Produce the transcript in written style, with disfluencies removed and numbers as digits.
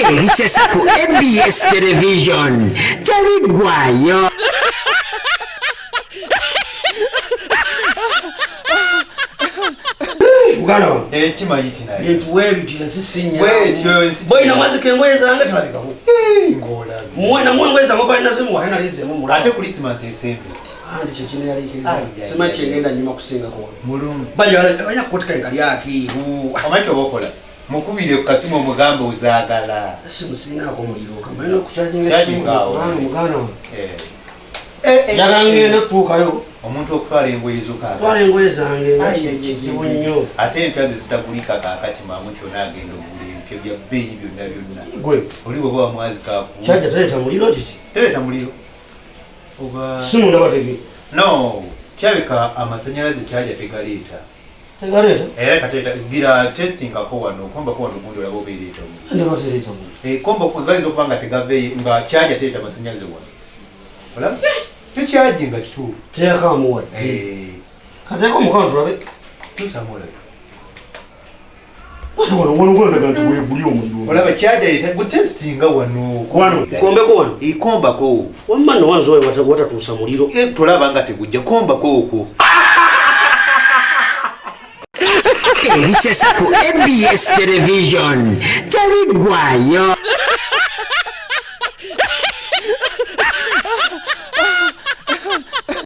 Ebisesa ku ABS Television tebiggwayo. Muganda wange. Ekimanyi ti naye. Bintu weebiti ensi si nnyangu. Bwetyo ensi. Boyina mwazika engoye zange talabikako. Ng'olabye. Muwe namuwe engoye zange oba alina zimuwa naye nali nzemu mulaba. Ate Christmas esembedde. Anti kye kineyaliikiriza. Ai, ai, Simanyi ai. kyengenda nnyuma kusingako wano. Mulungi. Bajja balina kukotika nga lyakiiru. Omanyi kyoba okola? Mukubire ku kasimu omugambe ozaagala. Esimu sirinaako muliro kamale n'okukyajinga Charging esimu awo. kubanga muganda wange. Eh. Eh, eh, Njagala eh. ngende okutuukayo. Omuntu okutwala engoye zo kaakati. Twala engoye zange nga Ai, ai, ai, kizibu ai. nnyo. Ate empya ze zitagulika kaakati mangu kyonna agenda okugula empya bya bbeeyi byonna byonna. Gwe Oli bw'oba wamwazika aku. kyajja taleeta muliro kiki? Tereeta muliro. Oba. Simu ndaba tegi. No, kirabika amasanyalaze kyaja tegaleeta. Tegaleeta? Era kateeta gira testingako wano kombako wano gundi olaba oba ereeta omuliro. Ndaba tereeta muliro. Eh, komba gayinza okuba nga tegave nga kyaja tereeta masanyalaze wano. Olaba? Tekyaje nga kituufu. Teyakaamu wadde. Eh, Kateeka omukono tulabe. tuusamu olabe. Wano wano wano ndaga nti weeguli omuliro. Olaba kyaja yeta gutestinga wano. Wano kombeko wano. Eh, kombako. Wamma nno wanzi oyo watatuusa muliro. Eh, tolaba nga tegujja kombako okwo. Ebisesa ku ABS Television tebiggwayo.